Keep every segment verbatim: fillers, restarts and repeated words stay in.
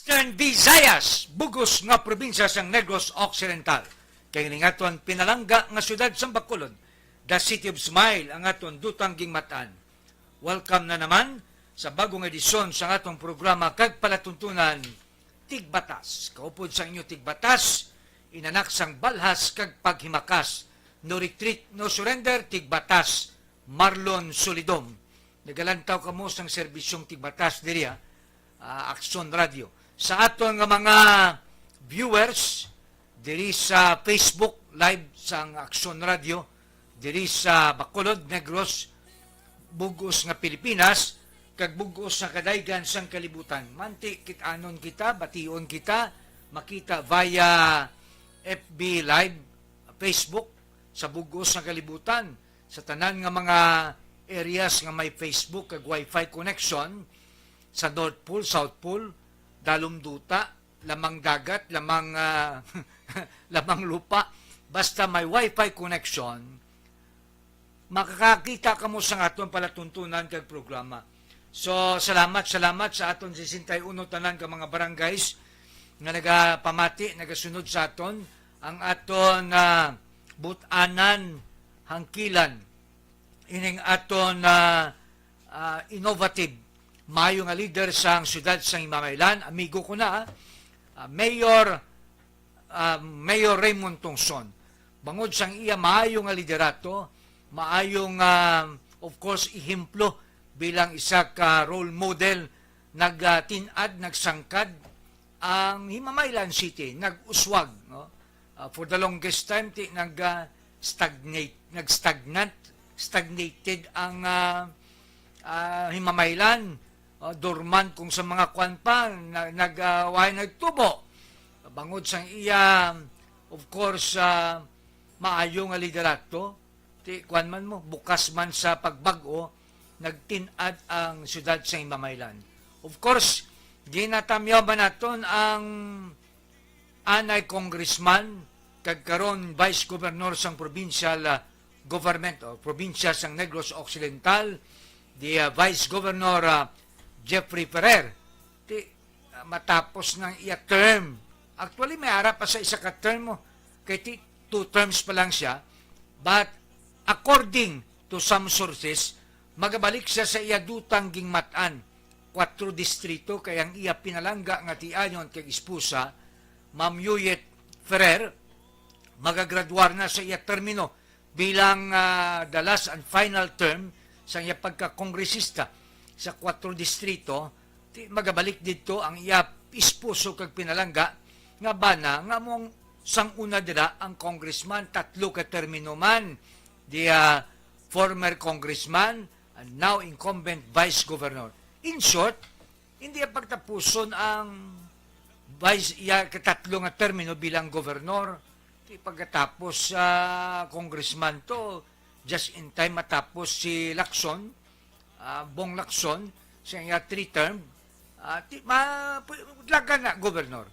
Eastern Visayas, bugos nga probinsya sang Negros Occidental. Kay ning aton pinalangga nga siyudad sang Bacolod, the city of smile, ang aton dutang gingmatan. Welcome na naman sa bagong edisyon sang atong programa kag palatuntunan, Tigbatas. Kaupod sa inyo Tigbatas, inanak sang balhas kag paghimakas. No retreat, no surrender, Tigbatas, Marlon Solidom. Nagalantaw kamo sang serbisyong Tigbatas diri, ah, ah, Aksyon Radio. Sa aton nga mga viewers diri sa Facebook Live sang Aksyon Radio, diri sa Bacolod, Negros, bug-os nga Pilipinas, kag bug-os nga kadaygan sang kalibutan. Manti kit-anon kita, bation kita, makita via F B Live, Facebook, sa bug-os nga kalibutan, sa tanan nga mga areas nga may Facebook kag Wi-Fi connection, sa North Pole, South Pole, dalom duta, lamang dagat, lamang, ah, lamang lupa, basta may Wi-Fi connection, makakakita kamo sang aton palatuntunan kag programa. So, salamat, salamat sa aton sesenta y uno tanan ka mga barangays nga nagapamati, nagasunod sa aton, ang aton, ah, but-anan, hangkilan, ining aton, ah, ah, innovative, maayo nga leader sang siyudad sang Himamaylan, amigo ko na, ah, Mayor, ah, Mayor Raymond Tongson. Bangod sang iya maayo nga liderato, maayo nga, of course, ehemplo bilang isa ka role model, nagtin-ad, nagsangkad ang Himamaylan City, nag-uswag, no? Ah, for the longest time, ti nag, ah, stagnate, nag-stagnant, stagnated ang, ah, ah, Himamaylan. Ah, dormant kung sa mga kwan pa, na, nag, ah, way nagtubo. Bangod sang iya, of course, ah, maayo nga liderato, ti kwan man mo, bukas man sa pagbag-o, nagtin-ad ang siyudad sa Himamaylan. Of course, ginatamyaw man naton ang anay congressman kag karon vice governor sang provincial, ah, government o probinsya sang Negros Occidental, the, ah, Vice Governor, ah, Jeffrey Ferrer. Ti, ah, matapos ng iya term. Actually, may ara pa sa isa ka term mo. Kay ti, two terms pa lang siya. But according to some sources, magabalik siya sa iya dutang gingmatan, kwatro distrito, kay ang iya pinalangga nga tiayon kag esposa, Ma'am Yuyet Ferrer, magagraduar na sa iya termino bilang, ah, the last and final term sa iya pagkakongresista sa kwatro distrito. Ti magabalik didto ang iya esposo kag pinalangga nga bana nga amo sang una dira ang congressman, tatlo ka termino man, the, ah, former congressman and now incumbent vice governor. In short, hindi ang pagtapuson ang vice, iya katatlo nga termino bilang governor. Ti pagkatapos sa congressman to, just in time matapos si Lacson, ah, Bong Lacson, sa iya three term, ah, ti, ma, pu-, dlagan na, governor.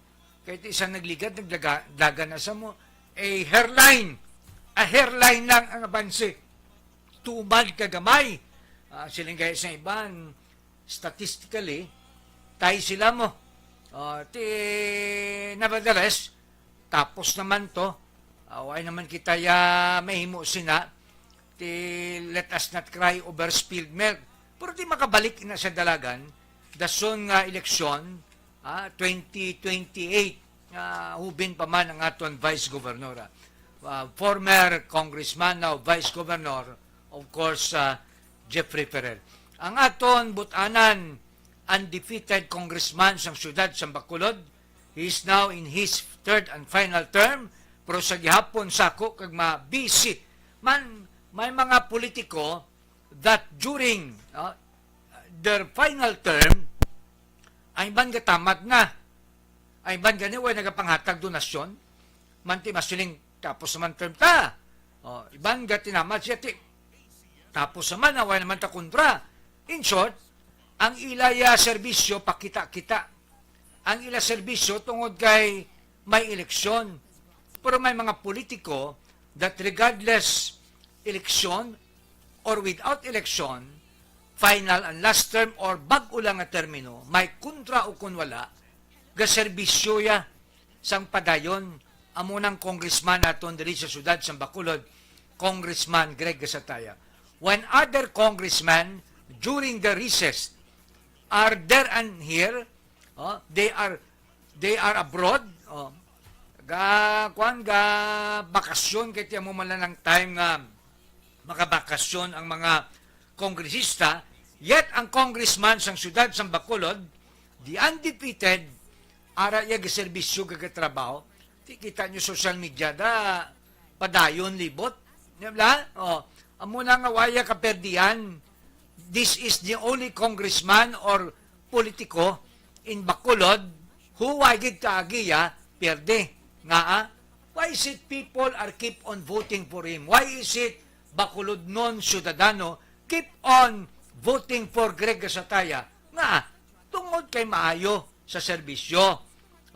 Kay ti sa nagligad, naglaga-, dlagan na sa mo, a hairline, a hairline lang ang abanse. Tuman ka gamay. Ah, siling gaya sa iban, statistically, tay sila mo. Ah, ti, nevertheless, tapos naman to. Ah, way naman kita ya mahimo sina. Ti, let us not cry over spilled milk. Pero ti makabalik na sa dalagan, dason nga eleksyon, ah, twenty twenty-eight, ah, hubin pa man ang aton Vice Governor, ah. Ah, former Congressman, now Vice Governor, of course, ah, Jeffrey Ferrer. Ang aton but-anan, undefeated congressman sang siyudad sang Bacolod, he is now in his third and final term, pero sa gihapon sako kag ma-busy man, may mga politiko that during, ah, their final term, ang iban gatamad na. Ang iban gani way nagapanghatag donasyon. Manti masiling, tapos naman term ta. O, iban gatinamad siya, ti, tapos naman, way naman ta kontra. In short, ang ila ya serbisyo, pakita-kita. Ang ila serbisyo tungod kay may eleksyon. Pero may mga politiko that regardless eleksyon or without election, final and last term or bag-o lang nga termino, may kontra o kun wala, gaserbisyo ya sang padayon, amo nang congressman naton diri sa siyudad sang Bacolod, Congressman Greg Gasataya. When other congressmen during the recess are there and here, oh, they are they are abroad, oh, ga kuan ga bakasyon, kay ti amo man lang time nga makabakasyon ang mga kongresista, yet ang congressman sang siyudad sang Bacolod, the undefeated, ara iya gaserbisyo, gagatrabaho. Ti kita nyo social media da, padayon libot. Di ba? Oh, amo na nga waya kaperdian. This is the only congressman or politiko in Bacolod who wa gid kaagiya pierde. Nga, ah, why is it people are keep on voting for him? Why is it Bacolodnon Ciudadano keep on voting for Greg Gasataya? Nga, tungod kay maayo sa serbisyo.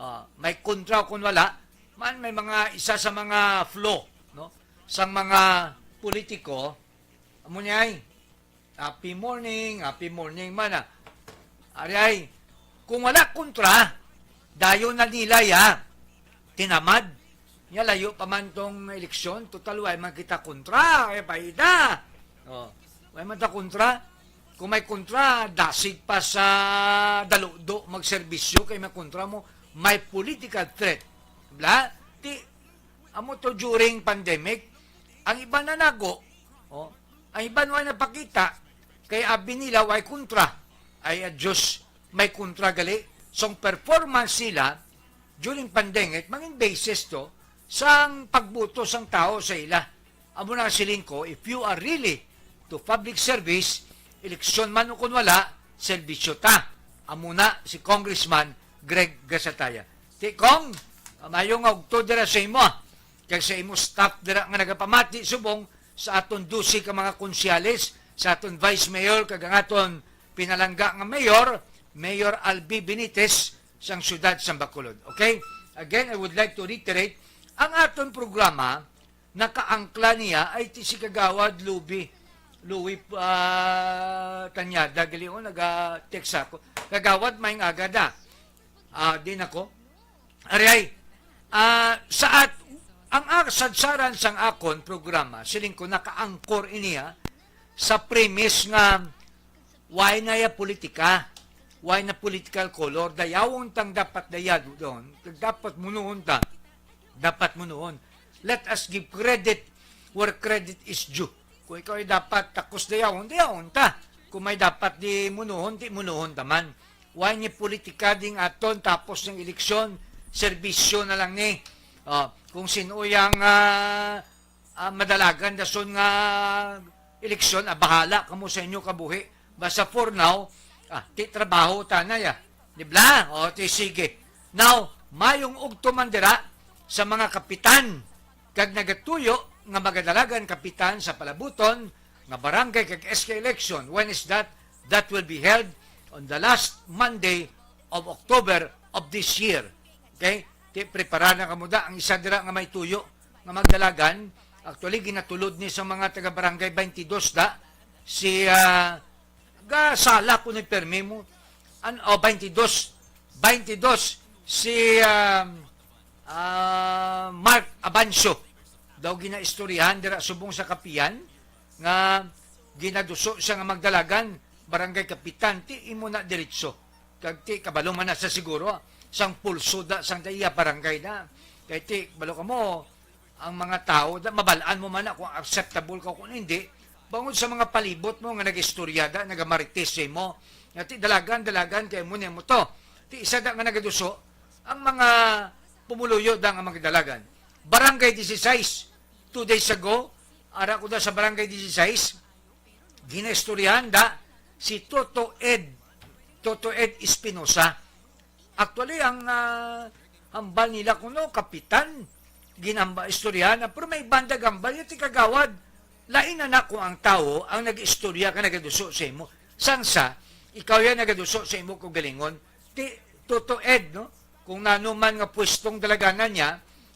Ah, may kontra kun wala, man may mga isa sa mga flaw, no? Sang mga politiko, amo ni ay, "Happy morning, happy morning," man, ah. Ari ay, kung wala kontra, dayon na nila ya tinamad. Nya layo pa man tong eleksyon, total way man kita kontra, kay paida. Oh, way man ta kontra. Kung may kontra, dasig pa sa daludo magserbisyo kay may kontra mo, may political threat. Bla? Ti, amo to during pandemic, ang iban nanago, oh, ang iban way napakita, kay abi nila way kontra. Ay, ah, Diyos, may kontra gali. So, ang performance nila during pandemic, mangin basis to sang pagboto sang tao sa ila. Amo na ang siling ko, if you are really to public service, eleksyon man o kun wala, serbisyo ta. Amo na si Congressman Greg Gasataya. Ti, Cong, mayo nga ugto dira sa imo, ah. Kag sa imo staff dira nga nagapamati subong sa aton dose ka mga konsyales, sa aton vice mayor, kag ang aton pinalangga nga mayor, Mayor Albi Benitez, sang siyudad sang Bacolod. Okay? Again, I would like to reiterate, ang aton programa, nakaangkla niya ay ti si Kagawad Luby, Louie, ah, Tanyada, gali, oh, naga-text ako. Kagawad, maayong aga da. Ah, di na ko. Ari ay, ah, sa at-, ang, ah, sadsaran sang akon programa, siling ko, nakaangkor iniya sa premise nga why na ya politika, why na political color, dayawon tang dapat dayawon, dapat munuon ta, dapat munuon. Let us give credit where credit is due. Kung ikaw ay dapat takos dayawon, dayawon ta. Kung may dapat di munuhon, di munuhon ta man. Why ni politika ding aton tapos ng eleksyon, serbisyo na lang ni. Oh, kung sino yang, ah, ah, madalagan dason nga eleksyon, ah, bahala kamo sa inyo kabuhi. Basta for now, ah, ti trabaho ta na ya. Di bla? O, ti sige. Now, mayong ugto man dira sa mga kapitan kag nagatuyo nga magadalagan kapitan sa palabuton nga barangay kag S K election. When is that? That will be held on the last Monday of October of this year. Okay? Ti, prepara na kamo da. Ang isa dira nga may tuyo nga magdalagan, actually, ginatulod ni sa mga taga Barangay twenty-two da, si, ah, ga sala ko ni permi mo. An-, oh, twenty-two, twenty-two, si, um, ah, Mark Abancio. Daw ginaistoryahan dira subong sa kapihan nga ginaduso siya nga magdalagan, barangay kapitan, ti imo na diretso. Kag ti kabalo man na sa siguro, ah, sang pulso da, sang da iya barangay na. Kay ti, balo ka mo, ang mga tao, da, mabal-an mo man na kung acceptable ka kung hindi, bangod sa mga palibot mo nga nag-istorya da, nagamarites sa imo. Nga ti dalagan, dalagan, kay mo niya mo to. Ti isa da nga nagaduso, ang mga pumuluyo da nga mga dalagan. Barangay dieciséis, two days ago, ara ko da sa Barangay dieciséis, ginaistoryahan da si Toto Ed, Toto Ed Espinosa. Actually, ang, ah, hambal nila kuno, kapitan, ginamba istoryahan na, pero may banda gambal, yung ti kagawad, lain na na kung ang tao ang nag-istorya ka nagaduso sa imo. Sang sa, ikaw yan nagaduso sa imo kaugalingon. Ti, Toto Ed, no? Kung nano man nga pwestong dalaganan niya,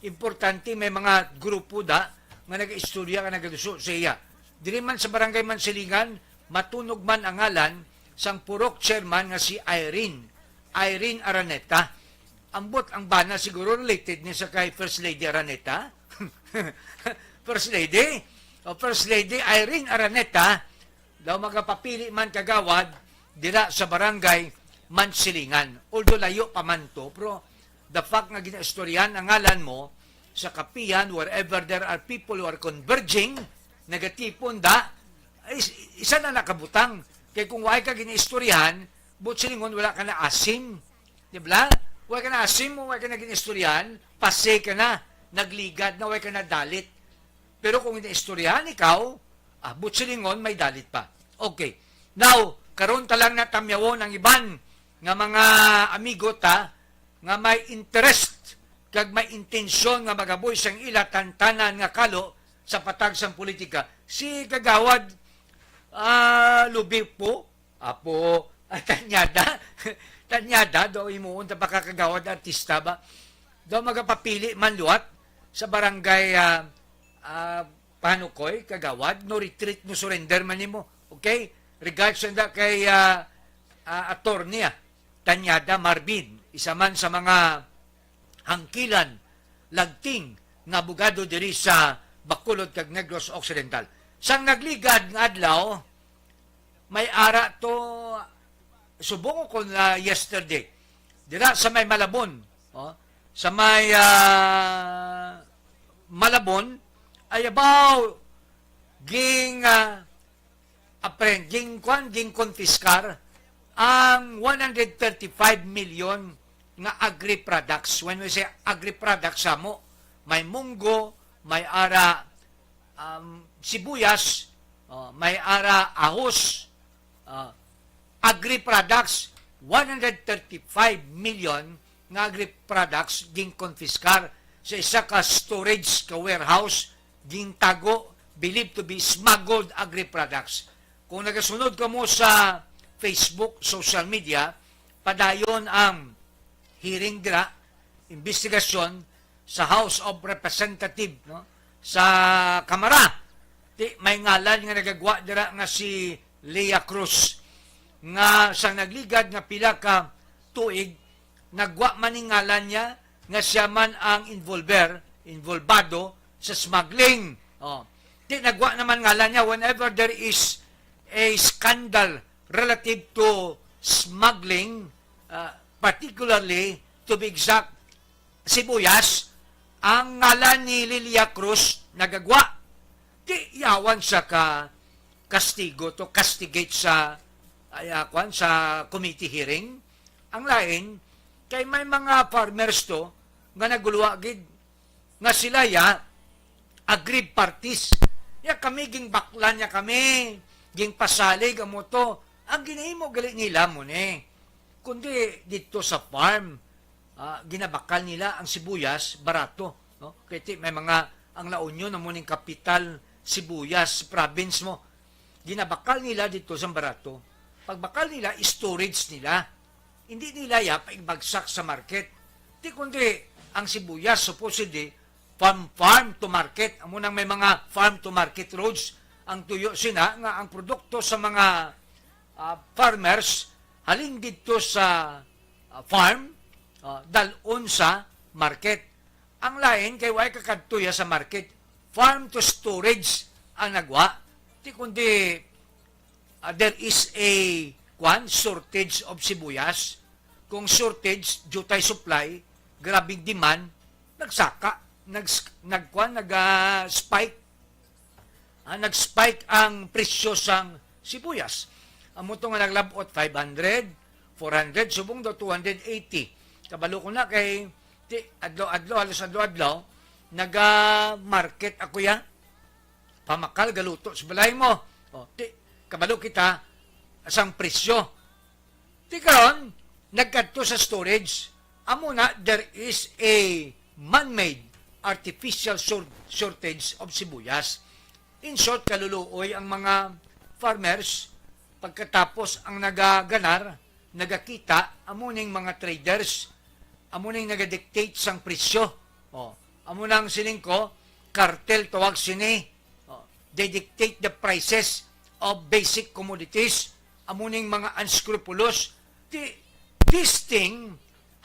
importante may mga grupo da nga nag-istorya nga nagaduso sa iya. Diri man sa Barangay Mansilingan, matunog man ang ngalan sang purok chairman nga si Irene, Irene Araneta. Ambot ang bana siguro related ni sa kay First Lady Araneta. First Lady, o First Lady Irene Araneta, daw magapapili man kagawad dira sa barangay Mansilingan. Although layo pa man to, pero the fact nga ginaistoryahan ang ngalan mo sa kapihan, wherever there are people who are converging, nagatipon da, is-, isa na nakabutang. Kay kung wala ka ginaistoryahan, buot silingon wala ka na asim. Di ba? Wala ka na asim, wala ka na ginaistoryahan, pase ka na, nagligad na, wala ka na dalit. Pero kung ginaistoryahan ikaw, ah, buot silingon may dalit pa. Okay. Now, karon ta lang natamyawon ang iban nga mga amigo ta nga may interest kag may intensyon nga magaboy sang ila tantanan nga kalo sa patag sang politika. Si Kagawad, ah, Lubi po, apo, ah, Tanyada, Tanyada, daw himuon ta pa ka Kagawad artista ba? Daw magapapili man liwat sa barangay, ah, ah, Panukoy, Kagawad, no retreat, no surrender man nimo. Okay? Regards na kay, ah, ah, attorney, ah, Tanyada Marvin, isa man sa mga hangkilan, lagting nga abogado diri sa Bacolod kag Negros Occidental. Sang nagligad nga adlaw, may ara to, subong ko na yesterday, dira sa may Malabon, oh, sa may, ah, Malabon, ay abaw, ging, ah, apren-, ging, kwan, ging konfiskar ang one hundred thirty-five million nga agri-products. When we say agri-products, sa mo, may munggo, may ara, um, sibuyas, oh, may ara ahos, ah, agri-products, one hundred thirty-five million nga agri-products ginkonfiskar sa isa ka storage ka warehouse, gintago, believed to be smuggled agri-products. Kung nagasunod kamo sa Facebook, social media, padayon ang hearing dira, investigasyon sa House of Representative, no, sa Kamara. Ti, may ngalan nga nagagwa dira nga si Leah Cruz, nga sa nagligad nga pila ka tuig, nagwa man ning ngalan niya nga siya man ang involver, involvado sa smuggling. Oh. Ti, nagwa naman ngalan niya whenever there is a scandal relative to smuggling, uh, particularly, to be exact, sibuyas, ang ngalan ni Lilia Cruz nagagwa. Ti, yawan siya ka kastigo to castigate sa, ay, ah, kwan, sa committee hearing. Ang lain, kay may mga farmers to nga naguluwa gid nga sila ya aggrieved parties. Ya kami, gingbaklan niya kami, gingpasalig amo to. Ang ginahimo gali nila mo ni, kundi dito sa farm, ah, ginabakal nila ang sibuyas barato, no? Kay ti, may mga, ang La Union amo ning kapital sibuyas province mo. Ginabakal nila dito sa barato. Pagbakal nila, storage nila. Hindi nila ya paigbagsak sa market. Ti kundi ang sibuyas, supposedly, from farm to market. Amo nang may mga farm to market roads ang tuyo sina nga ang produkto sa mga, ah, farmers halin didto sa, ah, farm, ah, dal-on sa market. Ang lain kay way kakadto ya sa market, farm to storage ang nagwa. Ti kundi, ah, there is a, kwan, shortage of sibuyas. Kung shortage, due tay supply, grabing demand, nagsaka, nags-, nagkwan, nag, ah, spike. Ah, nag-spike ang presyo sang sibuyas. Amo to nga naglab-ot five hundred, four hundred, subong daw two hundred eighty. Kabalo ko na kay ti, adlaw-adlaw, halos adlaw-adlaw, naga-market ako ya. Pamakal, galuto sa balay mo. O, ti, kabalo kita sang presyo. Ti karon, nagkadto sa storage. Amo na, there is a man-made artificial shor-, shortage of sibuyas. In short, kaluluoy ang mga farmers pagkatapos ang nagaganar, nagakita, amo ning mga traders, amo ning nagadictate sang presyo. O, amo nang siling ko, cartel tawag sini. O, they dictate the prices of basic commodities. Amo ning mga unscrupulous. Ti, this thing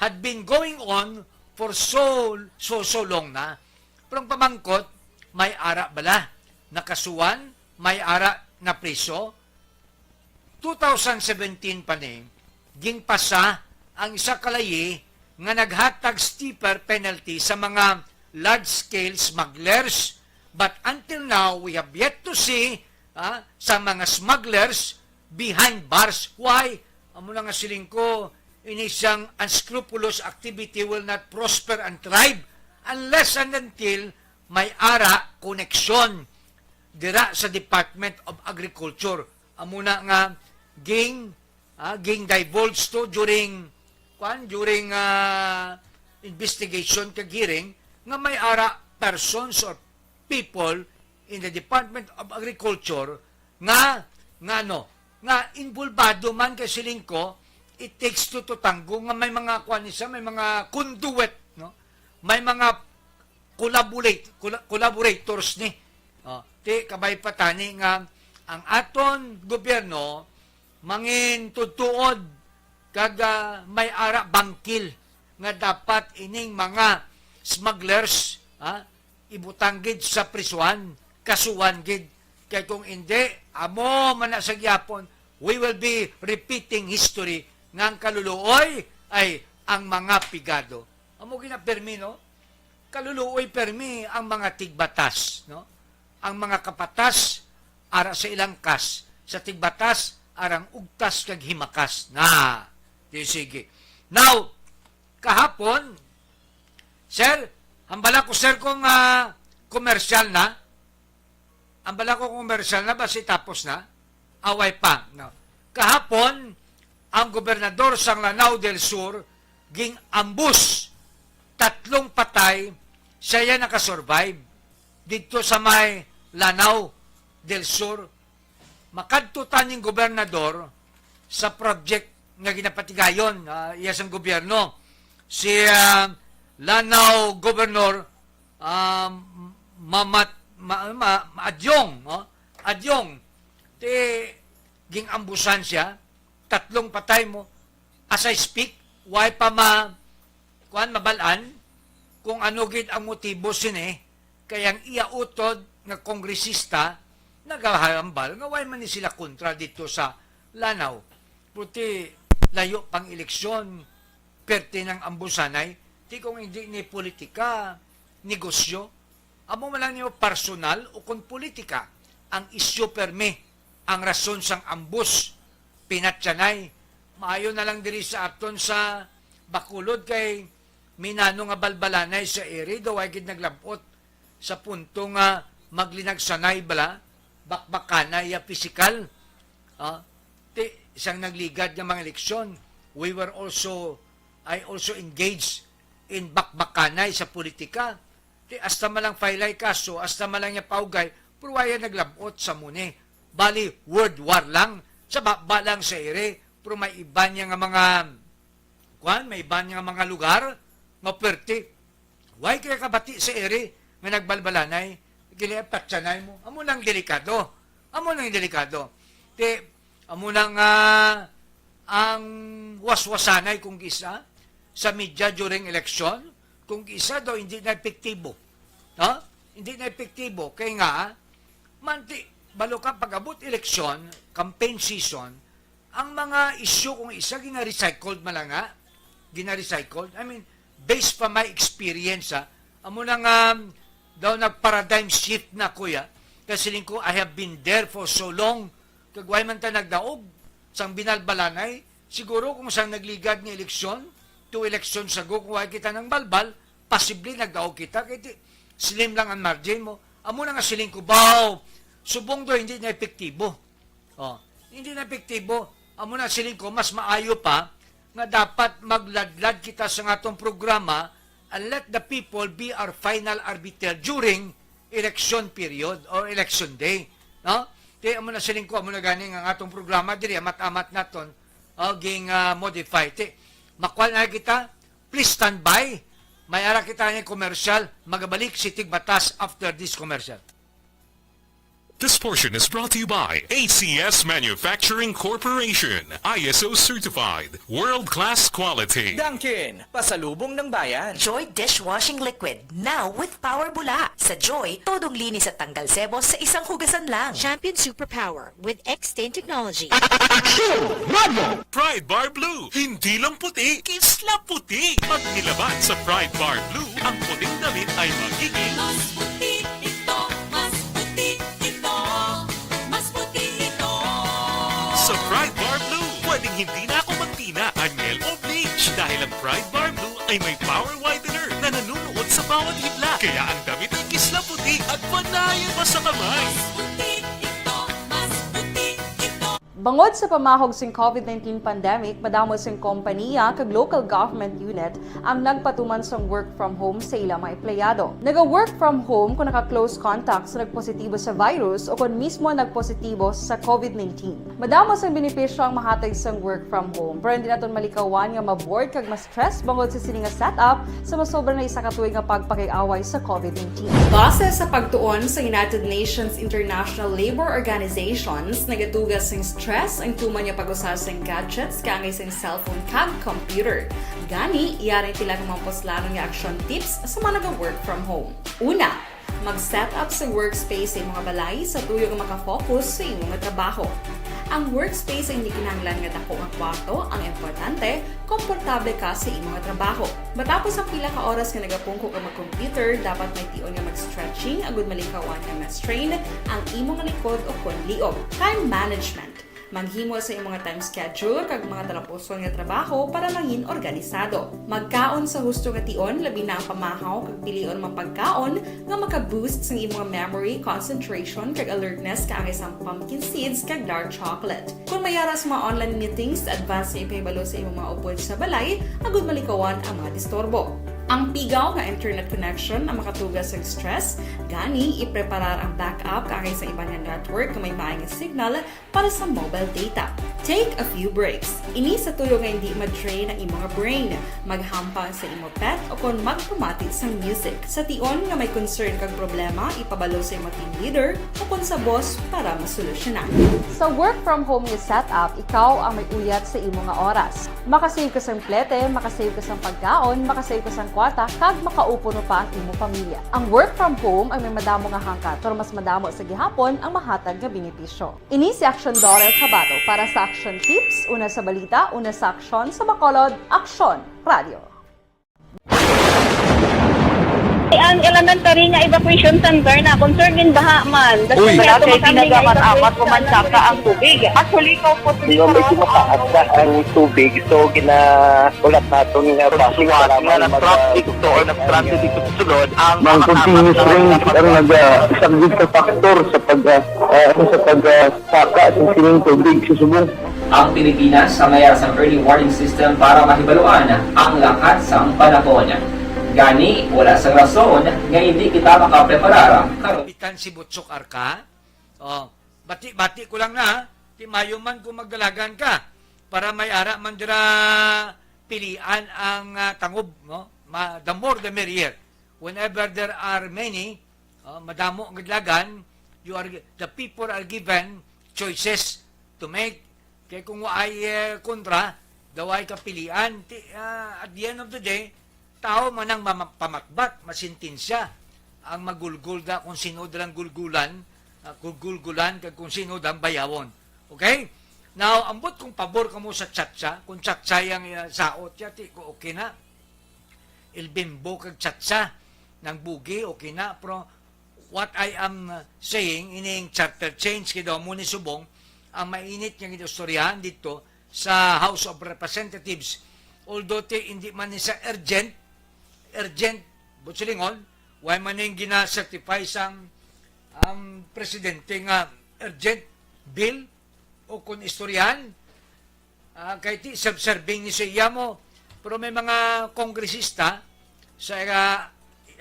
had been going on for so, so, so long na. Pero ang pamangkot, may ara bala nakasuhan, may ara napriso? Two thousand seventeen pa ni, ginpasa ang isa ka layi nga naghatag steeper penalty sa mga large-scale smugglers. But until now, we have yet to see, ah, sa mga smugglers behind bars. Why? Amo na nga siling ko, ini siyang unscrupulous activity will not prosper and thrive unless and until may ara koneksyon dira sa Department of Agriculture. Amo na nga ging, ah, ging divulge to during, kwan, during, ah, investigation kag hearing nga may ara persons or people in the Department of Agriculture nga, nga ano, nga involbado man kay siling ko, it takes two to tango, nga may mga, kwan ni siya, may mga conduit, no? May mga collaborate, colla-, collaborators ni. Oh, ti kabay pa tani nga ang aton gobyerno mangin tudtuod kag, ah, may ara bangkil nga dapat ining mga smugglers, ha, ibutang gid sa prisuhan, kasuhan gid. Kay kung hindi, amo man na sa gyapon, we will be repeating history nga ang kaluluoy ay ang mga pigado. Amo gina permi, no? Kaluluoy permi ang mga tigbatas, no? Ang mga kapatas ara sa ilang kas, sa tigbatas arang ugtas kag himakas na. Di sige. Now, kahapon, sir, hambala ko, sir, kung, ah, komersyal na. Hambala ko kung komersyal na, basi tapos na. Away pa, no? Kahapon, ang gobernador sang Lanao del Sur ging-ambus, tatlong patay, siya ya nakasurvive didto sa may Lanao del Sur. Makadto ta ning gobernador sa project nga ginapatigayon, ah, iya sang gobyerno. Si, ah, Lanao Governor, ah, Mamat-, Ma-, Ma-, Ma-, Adyong, no? Adyong, ti ging-ambusan siya, tatlong patay mo. As I speak, way pa ma-, kuan, mabal-an kung ano gid ang motibo sini, kay ang iya utod nga kongresista nagahambal nga way man ni sila kontra dito sa Lanao. Puti layo pang eleksyon, perte nang ambusanay, ti kung hindi ni politika, negosyo. Amo man lang niyo personal o kon politika ang isyu permi, ang rason sang ambus, pinatyanay. Maayo na lang diri sa aton sa Bacolod kay minano nga balbalanay sa iri, daw ay gid naglabot sa punto nga maglinagsanay bala, bakbakanay ya pisikal. Ah, ti, sang nagligad nga mga eleksyon, we were also, I also engaged in bakbakanay sa politika. Ti, hasta man lang failay kaso, hasta man lang niya paugay, pero wala naglabot sa muni. Bali, word war lang, sa baba lang sa iri, pero may iban niya nga mga, kuan, may iban niya nga mga lugar, nga perte. Way kaya kabati sa iri nga nagbalbalanay, kini patyanay mo. Amo nang delikado. Amo nang delikado. Ti, amo na nga ang waswasanay kung gisa sa media during election, kung gisa daw hindi na epektibo. Ha? Hindi na epektibo. Kay nga, manti, balo ka pag-abot eleksyon, campaign season, ang mga issue kung isa gina-recycled man lang nga, gina-recycled. I mean, based pa my experience, ha, amo na nga, um, daw nag-paradigm shift na, kuya. Kasi siling ko, I have been there for so long. Kag way man ta nagdaog sang binalbalanay. Siguro kung sang nagligad nga eleksyon, two elections ago, kung way kita nang balbal, posible nagdaog kita. Kay ti-, slim lang ang margin mo. Amo na nga siling ko, baw, subong do hindi na epektibo. Oh, hindi na epektibo. Amo na siling ko, mas maayo pa nga dapat magladlad kita sa atong programa and let the people be our final arbiter during election period or election day. No? Kaya amo na siling ko, amo na gani nga ang atong programa diri, amat-amat naton, oh, ging, ah, modify. Ti, makuha na kita, please stand by. May ara kita nga commercial, magabalik si Tigbatas after this commercial. This portion is brought to you by A C S Manufacturing Corporation, I S O certified, world-class quality. Dunkin, pasalubong ng bayan. Joy Dishwashing Liquid, now with Power Bula. Sa Joy, todong linis at tanggal sebos sa isang hugasan lang. Champion Superpower with X-Stain Technology. Action! Radio! Pride Bar Blue, hindi lang puti, kisla puti. Pag nilaban sa Pride Bar Blue, ang puting damit ay magiging mas puti ito, mas puti ito, mas puti ito. Sa Pride Bar Blue, pwedeng hindi na ako magtina, angel o bleach dahil ang Pride Bar Blue ay may power whitener na nanunuot sa bawat hibla. Kaya ang damit ay kisla puti at panay pa sa kamay. Mas puti ito, mas puti ito. Bangod sa pamahog sing COVID nineteen pandemic, madamo sing kompaniya kag local government unit ang nagpatuman sang work from home sa ila mga empleyado. Naga-work from home kung naka-close contact sa nagpositibo sa virus o kon mismo nagpositibo sa COVID nineteen. Madamo sang benepisyo ang mahatag sang work from home, pero hindi naton malikawan nga ma-bored kag ma-stress bangod sa sini nga setup sa masobra na isa ka tuig nga pagpakig-away sa COVID nineteen. Base sa pagtuon sa United Nations International Labour Organizations, nagatuga sing stress ang tuman nga pag-usa sing gadgets kaangay sing cellphone kag computer. Gani, yari ang pila ka mga puslanon nga action tips sa mga naga-work from home. Una, mag-set up sa workspace sa imo nga balay sa tuyo nga makafocus sa imo nga trabaho. Ang workspace ay hindi kinahanglan nga dako nga kwarto, ang importante, komportable ka sa imo nga trabaho. Matapos ang pila ka oras nga nagapungko ka mag-computer, dapat may tion nga mag-stretching agud malikawan nga ma-strain ang imo nga likod o kon liog. Time management. Maghimo sa imo nga time schedule kag mga talapuson nga trabaho para mangin organisado. Magkaon sa husto nga tion, labi na ang pamahaw kag pilion man pagkaon nga maka-boost sang imo nga memory, concentration, kag alertness kaangay sang pumpkin seeds kag dark chocolate. Kon may ara sa mga online meetings, advance nga ipahibalo sa imo mga upod sa balay agud malikawan ang mga disturbo. Ang pigaw nga internet connection ang makatuga sa stress, gani ipreparar ang backup kaangay sa iban nga network nga may maay nga signal para sa mobile data. Take a few breaks. Ini sa tuyo nga hindi ma-drain ang imo nga brain. Maghampang sa imo pet o kon magpamati sang music. Sa tion nga may concern kag problema, ipabalo sa imo team leader o kon sa boss para masolusyonan. Sa work from home nga setup, ikaw ang may uyat sa imo nga oras. Makasave ka sang plete, makasave ka sang pagkaon, makasave ka sang kwarta, kag makaupo pa ang imo pamilya. Ang work from home ay may madamo nga hangkat, pero mas madamo sa gihapon ang mahatag nga benepisyo. Ini si Action Daughter Kabato para sa Action Tips, una sa balita, una sa aksyon, sa Bacolod, Aksyon Radio. Ang elementary nga evacuation center na concern in baha man. Uy. Wala kay ginagamit-amat ko man saka ang tubig. Actually, ikaw po, medyo mataas na ang tubig. So, gina-, ulat nato nga base sa lamang na mag-, traffic to or nag-transit dito sa sulod ang mga continuous rain ang nag-, ah, isang big factor sa pag, ah, ah, ano, sa pag, ah, saka sa sining tubig sa subong. Ang Pilipinas, ang mayara sang early warning system para mahibaluan ang lakat sang panahon. Gani, wala sang rason nga hindi kita makapreparar karon. Kapitan si Butchok Arca, oh, bati-bati ko lang na, ti mayo man kung magdalagan ka para may ara man dira pilian ang, ah, tangob, no? Ma-, the more the merrier. Whenever there are many, ah, madamo ang kadalagan, you are, the people are given choices to make. Kay kung waay, eh, kontra, daw ay kapilian. Ti-, ah, at the end of the day, tao man ang mama-, pamakbat, masintensya ang magulgol da kung sino dalang gulgulan, ah, gulgulgulan, kag kung sino dang bayawon. Okay? Now, ambot kung pabor kamo sa chatsa, kung chatsa yang, ah, saot ya, ti ko okay na. El Bimbo kag chatsa, nang bugi, okay na, pero what I am, uh, saying, ining charter change kay daw mo ni subong ang mainit nga ginaistoryahan dito sa House of Representatives. Although ti, hindi man ni sa urgent, urgent, but silingon, why man ning gina-certify sang, um, presidente nga urgent bill o kung istoryahan, ah, kay ti serve-, serving ni sa iya mo. Pero may mga kongresista sa, ah,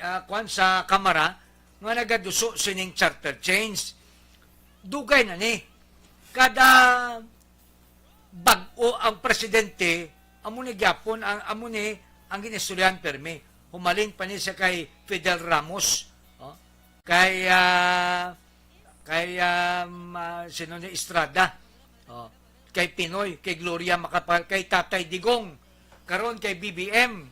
ah, kwan sa Kamara nga nagaduso sining charter change. Dugay na ni. Kada bag-o ang presidente, amo ni gyapon ang, amo ni ang ginistoryahan permi. Humalin pa ni siya kay Fidel Ramos, oh. Kay, ah, kay, um, ah, sino ni Estrada, oh, kay Pinoy, kay Gloria Macapagal, kay Tatay Digong, karon kay B B M.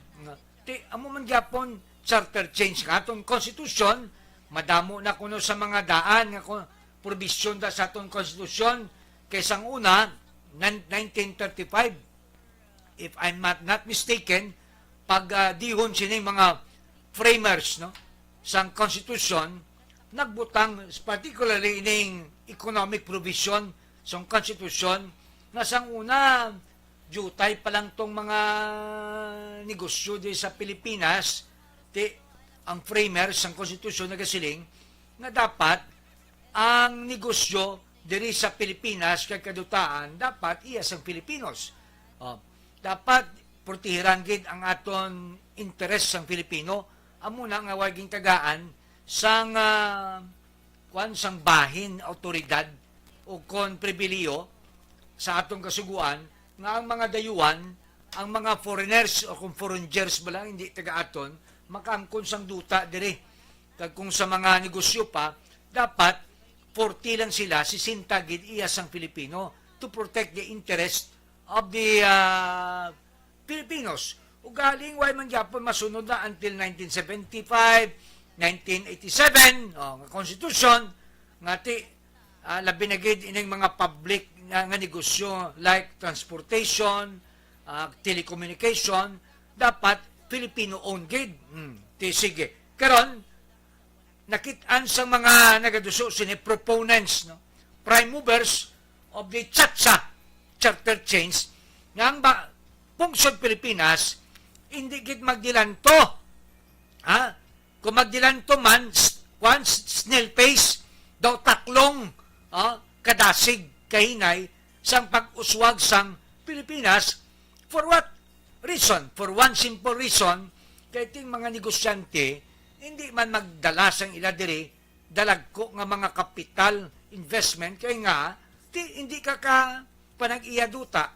Ti, amo man gyapon, charter change nga aton konstitusyon, madamo na kuno sa mga daan nga kon-, probisyon da sa aton konstitusyon, kay sang una, nan-, nineteen thirty-five, if I'm not, not mistaken, pag, ah, dihon sining mga framers, no, sang konstitusyon, nagbutang, particularly ining economic provision sang konstitusyon, nga sang una, diutay pa lang tong mga negosyo di sa Pilipinas, ti, ang framers sang konstitusyon nagasiling nga dapat ang negosyo diri sa Pilipinas kag kadutaan dapat iya sang Filipinos. Oh, dapat protehiran gid ang aton interes sang Filipino, amo na nga way gintagaan sang, ah, kwan, sang bahin, awtoridad, o kon pribiliyo sa aton kasugoan nga ang mga dayuhan, ang mga foreigners o kung foreigners bala, hindi taga aton, makaangkon sang duta diri. Kag kung sa mga negosyo pa, dapat forty lang sila, sesenta gid iya sang Filipino to protect the interest of the, ah, Filipinos. Ugaling way man gyapon masunod na until nineteen seventy-five, nineteen eighty-seven, oh, nga konstitusyon, nga ti, ah, labi na gid ining mga public nga, nga negosyo like transportation, ah, telecommunication, dapat Filipino-owned gid. Hmm, ti, sige. Karon, nakit-an sang mga nagaduso sini, proponents, no? Prime movers of the CHATSA charter change nga ang ba, pungsod Pilipinas, hindi gid magdilanto. Ha? Kung magdilanto man, s-, kwan, s-, snail pace, daw taklong, ah, kadasig kahinay sang pag-uswag sang Pilipinas. For what reason? For one simple reason, kay ting mga negosyante hindi man magdala sang ila diri dalagko nga mga kapital investment, kay nga ti, hindi ka ka panag-iya duta,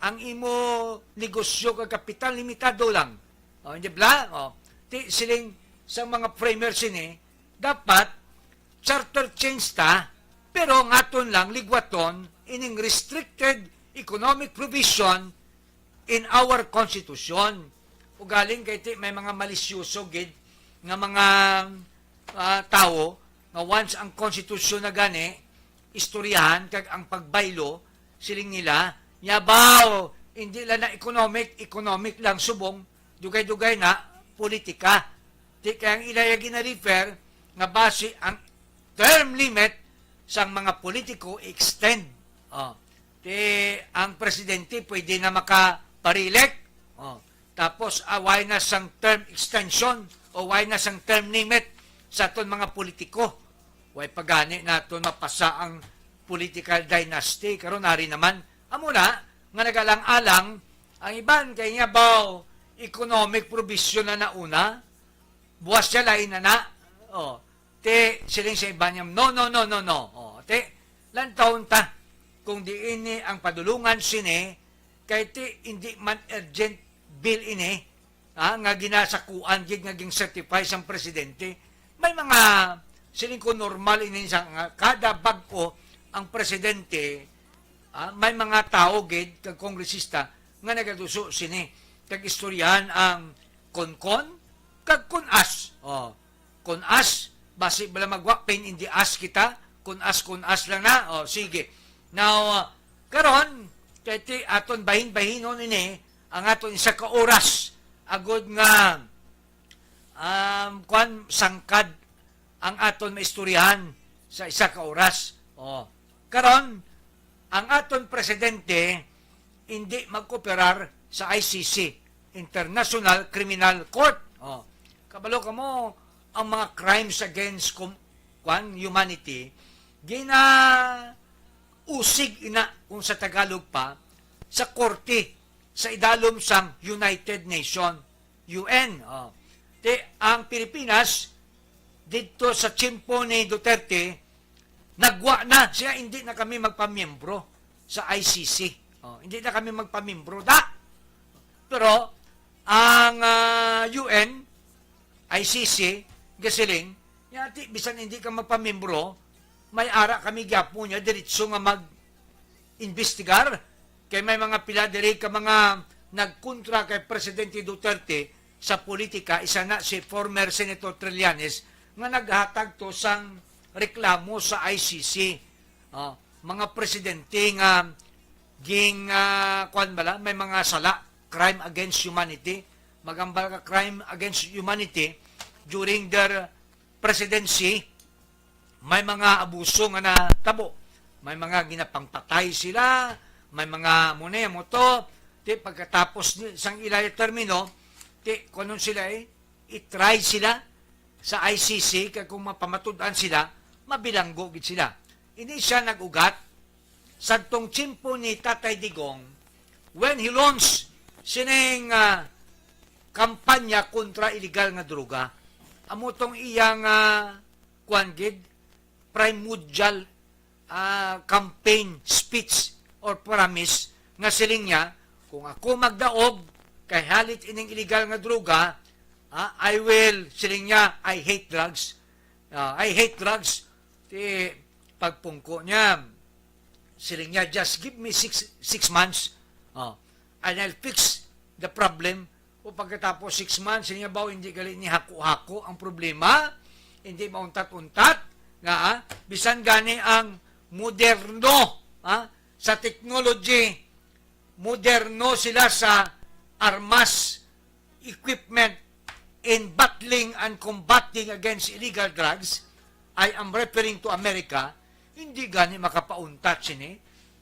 ang imo negosyo kag kapital limitado lang. O, hindi bla? O, ti, siling sa mga framers ini, dapat charter change ta, pero ang aton lang ligwaton ining restricted economic provision in our constitution. Ugaling kay ti, may mga malisyoso gid nga mga, ah, tawo nga once ang konstitusyon na gani istoryahan kag ang pagbaylo, siling nila, yabaw, hindi lang na economic, economic lang subong, dugay-dugay na politika. Ti kay ang ilaya gina-refer nga basi ang term limit sang mga politiko extend. Oh, ti ang presidente pwede na makaparilek. Oh, tapos away na sang term extension o way na sang term limit sa aton mga politiko. Way pa gani naton mapasa ang political dynasty. Karon ari naman, amo na nga nagalang-alang ang iban kay nga baw economic provision na nauna, buwas siya lain na na. Oh, ti, siling sa iban niya, "No, no, no, no, no." Oh, ti, lantawon ta kung diin ni ang padulungan sini, kay ti, hindi man urgent bill ini, ha, nga ginasakuan gid nga ging-certify sang presidente. May mga, siling ko, normal ini sa nga kada bag-o ang presidente, ha, may mga tawo gid kag kongresista nga nagaduso sini kag istoryahan ang konkon kag kun-as. Oh, kun-as, basi bala magwa pain in the ass kita, kun-as, kun-as lang na. Oh, sige. Now, uh, karon, kay ti aton bahin-bahinon ini ang aton isa ka oras agud nga, um, kwan, sangkad ang aton maistoryahan sa isa ka oras. Oh, karon, ang aton presidente hindi magkooperar sa I C C, International Criminal Court. Oh, kabalo kamo, ang mga crimes against com-, kwan, humanity, ginausig ina, kung sa Tagalog pa, sa korte sa idalom sang United Nation, U N. Oh. Ti, ang Pilipinas, didto sa tiyempo ni Duterte, nagwa na siya, hindi na kami magpamiyembro sa I C C. Oh, hindi na kami magpamiyembro. Da! Pero ang, ah, U N, I C C, gasiling, yati, bisan hindi ka magpamiyembro, may ara kami gyapon niya diretso nga mag-imbestigar, kay may mga pila diri ka mga nagkontra kay Presidente Duterte sa politika. Isa na si former Senator Trillanes nga naghatag to sang reklamo sa I C C. Ah, mga presidente nga ging, ah, kuwan bala, may mga sala, crime against humanity, magambal ka crime against humanity during their presidency, may mga abuso nga natabo. May mga ginapangpatay sila, may mga muna mo to. Ti pagkatapos ni, sang ilay termino, ti kunon sila eh, i-try sila sa I C C, kay kung mapamatud-an sila, mabilanggo gid sila. Ini siya nag-ugat sadtong tiyempo ni Tatay Digong when he launched sining, ah, kampanya kontra illegal nga droga. Amo tong iyang, ah, kuwan gid, primordial, ah, campaign speech or promise nga siling niya, "Kung ako magdaog kay halit ining illegal nga droga, ah, I will," siling niya, "I hate drugs." Ah, "I hate drugs." Ti pagpungko niya, siling niya, "Just give me six, six months, oh, and I'll fix the problem." O pagkatapos six months, siling niya, "Baw, hindi gali ni hako-hako ang problema, hindi mauntat-untat, nga, ah, bisan gani ang moderno, ah, sa technology, moderno sila sa armas, equipment in battling and combating against illegal drugs." I am referring to America. Hindi gani makapauntat sini.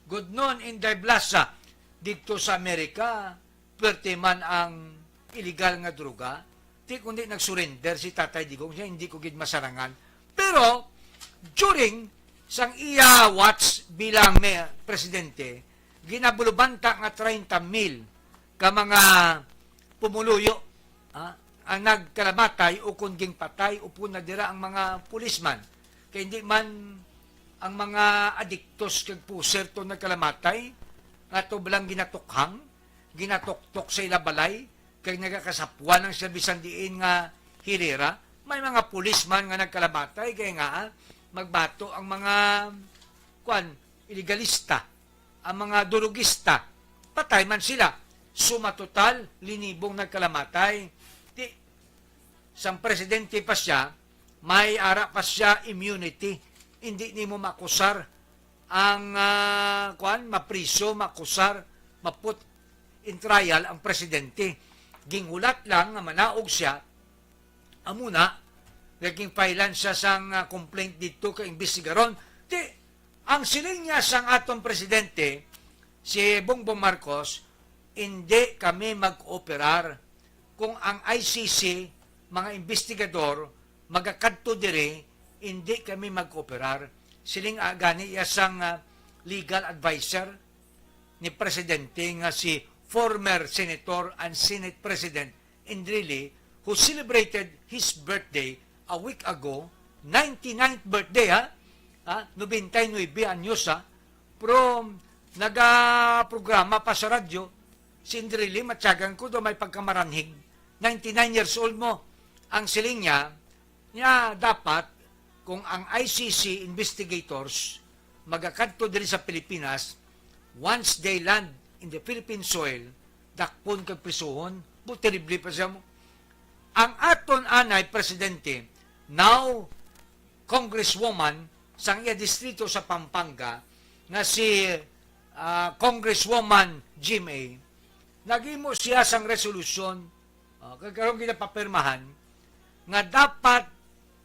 Gudnon, Inday Blasa, didto sa Amerika, perte man ang illegal nga droga, ti kundi nag-surrender si Tatay Digong, siya, "Hindi ko gid masarangan." Pero during sang iya watch bilang may presidente, ginabulubanta nga treinta mil ka mga pumuluyo, ah, ang nagkalamatay o kon gingpatay upod na dira ang mga pulisman. Kay hindi man ang mga adiktos kag puser to nagkalamatay, nga to lang ginatukhang, ginatuktok sa ila balay, kay nagakasapwan ang sila bisan diin nga hilera. May mga pulisman nga nagkalamatay kay nga, ah, magbato ang mga, kwan, ilegalista, ang mga durugista, patay man sila. Suma total, linibong nagkalamatay. Ti, sang presidente pa siya, may ara pa siya immunity. Hindi nimo makusar ang, ah, kuan, mapriso, makusar, maput in trial ang presidente. Ginghulat lang nga manaog siya, amo na, naging filean siya sang, ah, complaint didto kay imbestigaron. Ti, ang siling niya sang aton presidente, si Bongbong Marcos, "Hindi kami mag-ooperar. Kung ang I C C, mga imbestigador, magakadto diri, hindi kami mag-ooperar." Siling, ah, gani iya sang, ah, legal adviser ni presidente nga si former senator and Senate President Enrile, who celebrated his birthday a week ago, ninety-ninth birthday, ha? Ha? Nobenta y nuebe anyos, ha? Pero nagaprograma pa sa radyo, si Enrile, matyagan ko daw may pagkamaranhig. Ninety-nine years old mo. Ang siling niya, niya dapat, kung ang I C C investigators magakadto diri sa Pilipinas, once they land in the Philippine soil, dakpon kag prisuhon, bu-, terrible pa siya mo. Ang aton anay presidente, now Congresswoman sang iya distrito sa Pampanga, nga si, ah, Congresswoman Jim A, naghimo siya sang resolusyon, ah, kag karon ginapapirmahan, nga dapat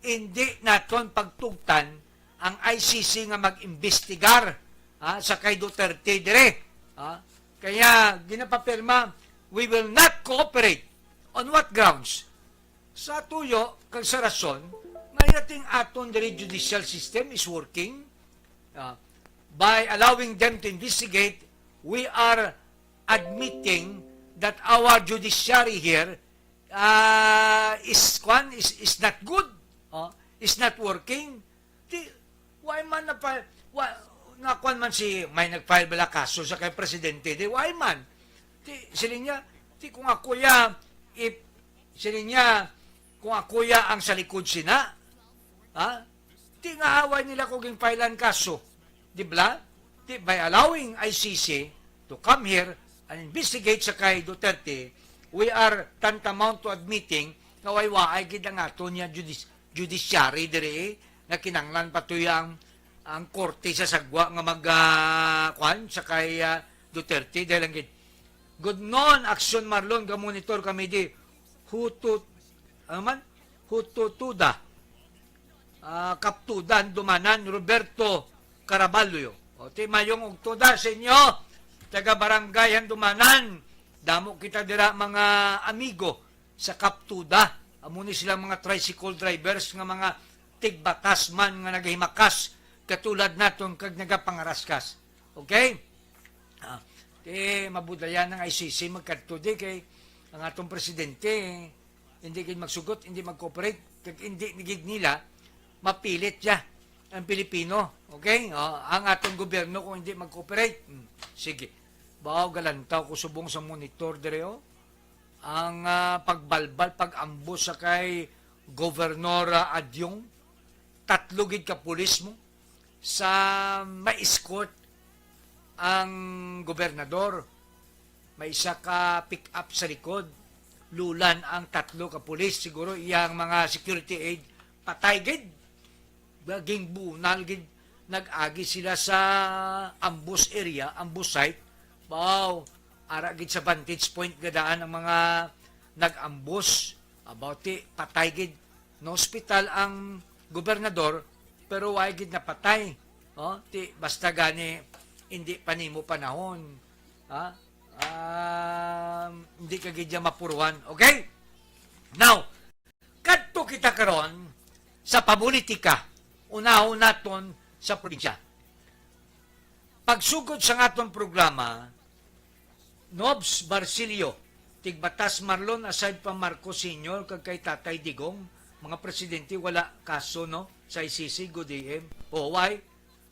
hindi naton pagtugtan ang I C C nga mag-imbestigar, ah, sa kay Duterte dire. Ah, kaya ginapapirma, "We will not cooperate." On what grounds? Sa tuyo kag sa rason nga yating aton diri judicial system is working, ah, by allowing them to investigate, we are admitting that our judiciary here, ah, is, kwan, is, is not good, oh, is not working. Di, why man na pa, wa, nakuan man si, may nag-file bala kaso sa kay presidente, di, why man? Di, siling niya, di, kung ako ya, if, siling niya, kung ako ya ang sa likod sina, ha? Ti nga away nila ko gin-filean kaso, di bala? Ti by allowing I C C to come here and investigate sa kay Duterte, we are tantamount to admitting nga way waay gid ang aton nga judis-, judiciary diri, eh, nga kinanglan pa to ang, ang korte sa sagwa nga mag, ah, kwan, sa kay, ah, Duterte, dahil ang gid. Good noon, Aksyon Marlon, gamonitor kami di. Huto, ano man? Huto Tuda. Ah, Kaptuda, Handumanan, Roberto Caraballo. O, ti mayong ugtuda sa inyo, taga Barangay Handumanan. Damo kita dira, mga amigo sa Kaptuda. Amo ni sila mga tricycle drivers nga mga tigbatas man nga nagahimakas katulad naton kag nagapangaraskas. Okay? Ah, ti mabudlayan ang I C C magkadto di kay ang atong presidente, hindi gid magsugot, hindi mag-cooperate, kag hindi ni gid nila mapilit siya ang Pilipino. Okay? O, ang atong gobyerno kung hindi mag-cooperate. Hmm, sige. Baw galantaw ko subong sa monitor diri, oh. Ang, ah, pagbalbal, pag-ambush sa kay Gobernador, ah, Adyong, tatlo gid ka pulis mo sa ma-escort ang gobernador. May isa ka pick-up sa likod. Lulan ang tatlo ka pulis. Siguro iyang mga security aid, patay gid. Naging bunal gid. Nag-agi sila sa ambush area, ambush site. Wow, ara gid sa vantage point nga daan ang mga nag-ambush. About ti patay gid. Na-hospital ang gobernador, pero wa gid napatay. Oh, ti basta gani hindi pa nimo panahon. Ha? Um, hindi ka gid niya mapuruhan. Okay? Now, kadto kita karon sa pamulitika. Unahon naton sa probinsya. Pagsugod sa aton programa, Nobs Barcilio, tigbatas Marlon, aside pa Marcos Senior kag kay Tatay Digong, mga presidente, wala kaso, no, sa I C C, good A M. O, why?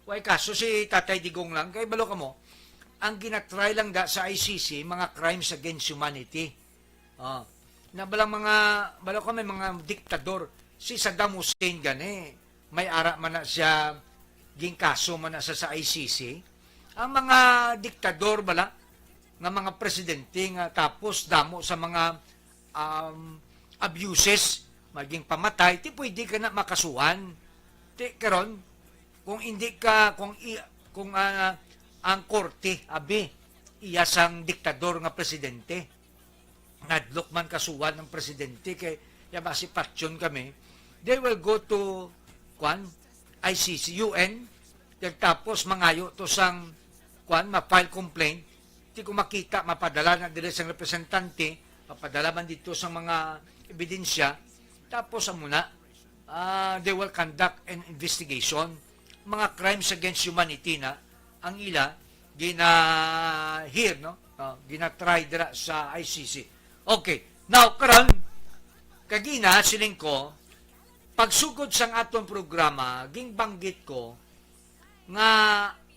Why kaso si Tatay Digong lang? Kay balo ka mo, ang ginatry lang da sa I C C, mga crimes against humanity. Ah, na balang mga, balo ka, may mga diktador. Si Saddam Hussein gani, may ara man na siya, ginkaso man na sa, sa I C C. Ang mga diktador bala, nga mga presidente nga tapos damo sa mga, um, abuses, maging pamatay, ti pwede ka na makasuhan. Ti karon, kung hindi ka, kung i-, kung, ah, ang korte, abi, iya sang diktador nga presidente, nadlok man kasuhan ang presidente kay ya ba si patyon kami, they will go to, kwan, I C C, U N, kag tapos mangayo to sang, kwan, ma-file complaint, ti ko makita, mapadala na diri sang representante, mapadala man dito sa mga ebidensya, tapos amo na, ah, they will conduct an investigation. Mga crimes against humanity na ang ila gina-hear, no? Ah, gina-try dira sa I C C. Okay. Now, karon, kagina, siling ko, pagsugod sang aton programa, gingbanggit ko nga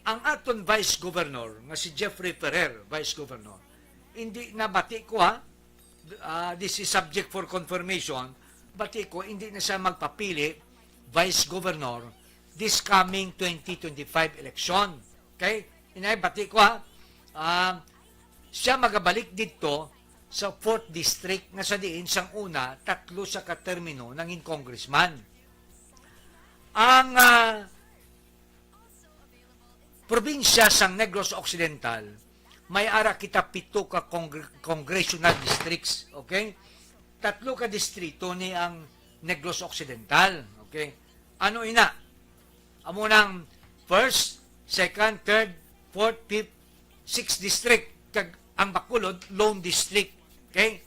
ang aton Vice Governor, nga si Jeffrey Ferrer, Vice Governor, hindi na, bati ko, ha, ah, this is subject for confirmation, bati ko, hindi na siya magpapili Vice Governor this coming twenty twenty-five election. Okay? Inay, bati ko, ha. Ah, siya magabalik dito sa fourth district nga sa diin sang una, tatlo sa katermino nangin congressman. Ang, ah, probinsya sang Negros Occidental, may ara kita pito ka congr-, congressional districts, okay? Tatlo ka distrito ni ang Negros Occidental, okay? Ano ina? Amo nang first, second, third, fourth, fifth, sixth district, kag ang Bacolod, lone district. Okay?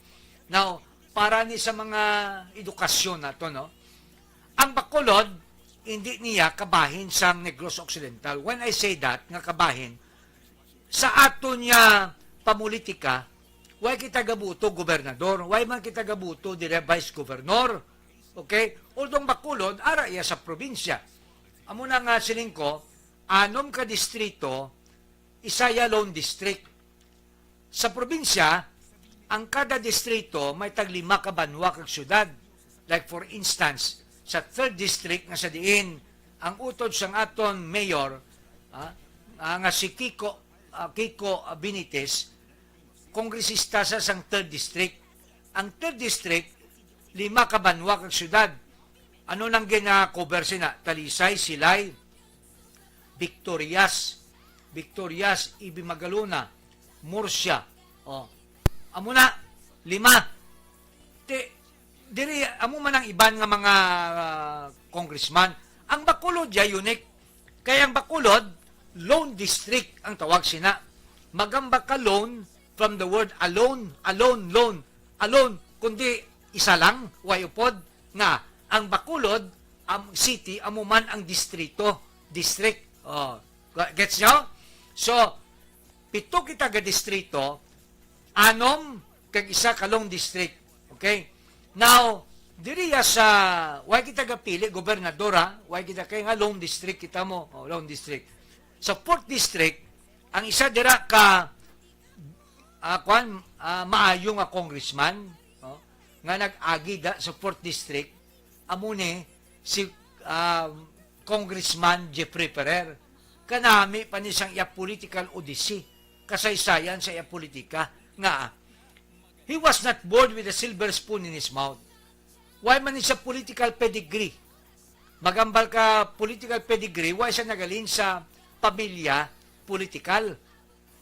Now, para ni sa mga edukasyon nato, no? Ang Bacolod, hindi niya kabahin sang Negros Occidental. When I say that, nga kabahin, sa aton nga pamulitika, why kita gabuto gobernador? Why man kita gabuto dire vice governor? Okay? Although Bacolod, ara iya sa probinsya. Amo na nga siling ko, anom ka distrito, isa ya lone district. Sa probinsya, ang kada distrito may taglima ka banwa kag syudad. Like for instance, sa third district nga sa diin Ang utod sang aton mayor, ah, ah, nga si Kiko, ah, Kiko Benitez, kongresista sa sang third district. Ang third district, lima ka banwa kag syudad. Ano nang gina-cover sina? Talisay, Silay, Victorias, Victorias, Ibi Magalona, Murcia. Oh. Amo na, lima. Ti, diri, amo man ang iban nga mga, ah, congressman. Ang Bacolod, ya, unique. Kay ang Bacolod, lone district ang tawag sina. Magamba ka lone from the word alone, alone, lone, alone. Kundi isa lang, way upod, nga ang Bacolod, ang city, amo man ang distrito, district. Oh, gets nyo? So, pito kita ga distrito, anom kag isa ka lone district. Okay? Now, diri ya sa, way kita gapili, gobernador, ha? Way kita kay nga lone district kita mo, oh, lone district. Sa fourth district, ang isa dira ka, ah, kwan, ah, maayo nga congressman, no? Nga nag-agi da sa fourth district, amo ni si, ah, Congressman Jeffrey Ferrer. Kanami pa ni sang iya political odyssey, kasaysayan sa iya politika, nga he was not born with a silver spoon in his mouth. Way man ni siya political pedigree. Magambal ka political pedigree, way siya nagalin sa pamilya politikal.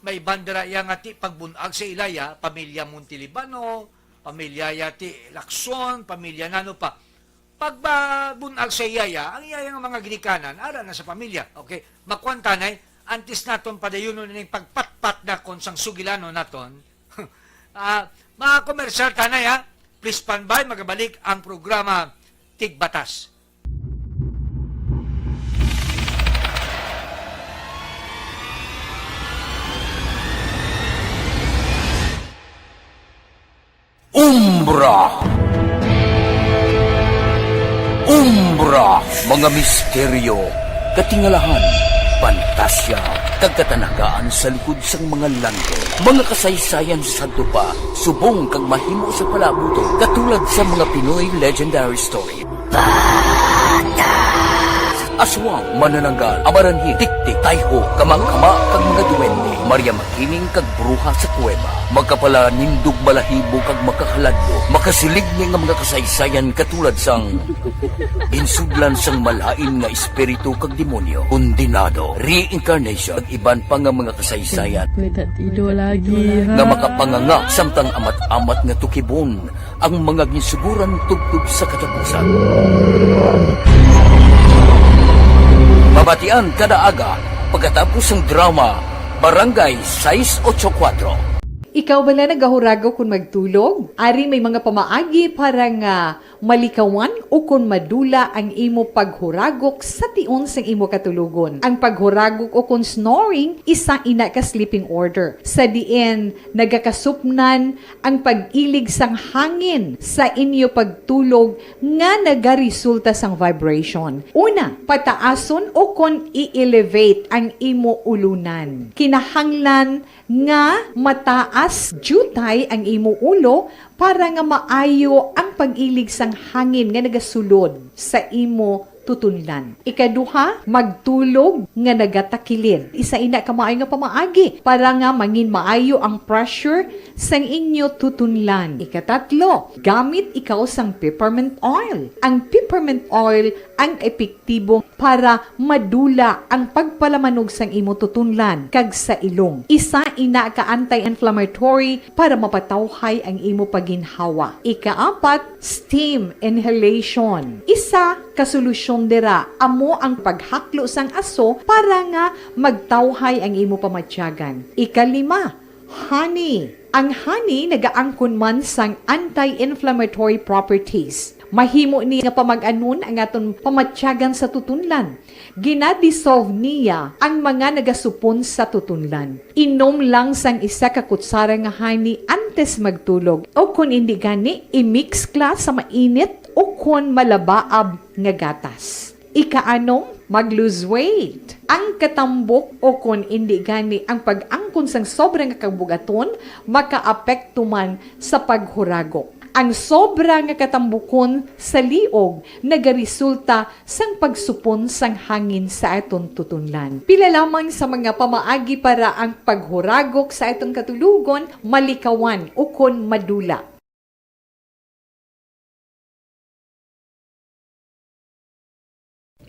May bandera iya nga ti pagbunag sa ilaya, pamilya Montelibano, pamilya iya ti Lacson, pamilya nano pa. Pagbunag sa iyaya, ang iyaya nga mga ginikanan, ara na sa pamilya. Okay? Makuan tanay, antes naton padayunon ning pagpatpat nakon sang sugilanon naton. Ah, mga komersyal tanay, ha? Please stand by, magabalik ang programa Tigbatas. Umbra. Umbra, mga misteryo, katingalahan, pantasya, kag katanagaan sa likod sang mga langgit. Mga kasaysayan sa sadto pa, subong kag mahimo sa palaabuton, katulad sa mga Pinoy legendary story. Aswang, manananggal, amaranhit, tiktik, tayho, kamangkama, kag mga duwende, Maria Makiling kag bruha sa kuweba, makapalanindog balahibo kag makahaladlo, makasiligni nga mga kasaysayan katulad sang ginsudlan sang malain nga espiritu kag demonyo, kondenado, reincarnation, kag iban pa nga mga kasaysayan May tatido lagi, ha? Nga makapanganga samtang amat-amat nga tukibon ang mga ginsuguran tubtob sa katapusan. Mabatian kada aga pagkatapos sang drama, Barangay sais ocho kuwatro. Ikaw bala nagahuragok kon magtulog? Ari may mga pamaagi para nga malikawan ukon madula ang imo paghuragok sa tion sang imo katulogon. Ang paghuragok ukon snoring, isa ina ka sleeping order, sa diin nagakasupnan ang pag-ilig sang hangin sa inyo pagtulog nga nagaresulta sang vibration. Una, pataason ukon i-elevate ang imo ulunan. Kinahanglan nga mataas diutay ang imo ulo para nga maayo ang pag-ilig sang hangin nga nagasulod sa imo tutunlan. Ikaduha, magtulog nga nagatakilid. Isa ina ka maayo nga pamaagi para nga mangin maayo ang pressure sang inyo tutunlan. Ikatatlo, gamit ikaw sang peppermint oil. Ang peppermint oil ang epektibo para madula ang pagpalamanog sang imo tutunlan kag sa ilong. Isa ina ka anti-inflammatory para mapatawhay ang imo pagginhawa. Ikaapat, steam inhalation. Isa ka solusyon dira amo ang paghaklo sang aso para nga magtawhay ang imo pamatyagan. Ikalima, honey. Ang honey nagaangkon man sang anti-inflammatory properties. Mahimo ni nga pamag-anon ang aton pamatyagan sa tutunlan. Ginadissolve niya ang mga nagasupon sa tutunlan. Inom lang sang isa ka kutsara nga honey antes magtulog, o kon indi gani, i-mix kla sa mainit o kon malabaab nga gatas. Ikaanom, mag-lose weight. Ang katambok o kon indi gani ang pag-angkon sang sobra nga kabugaton makaapekto man sa paghuragok. Ang sobra nga katambukon sa liog nagaresulta sang pagsupon sang hangin sa aton tutunlan. Pila lamang sa mga pamaagi para ang paghuragok sa aton katulogon malikawan ukon madula.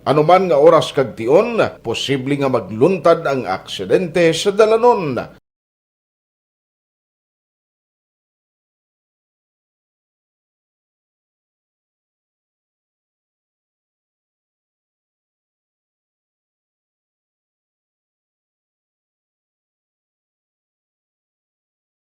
Ano man nga oras kag tion, posible nga magluntad ang aksidente sa dalanon.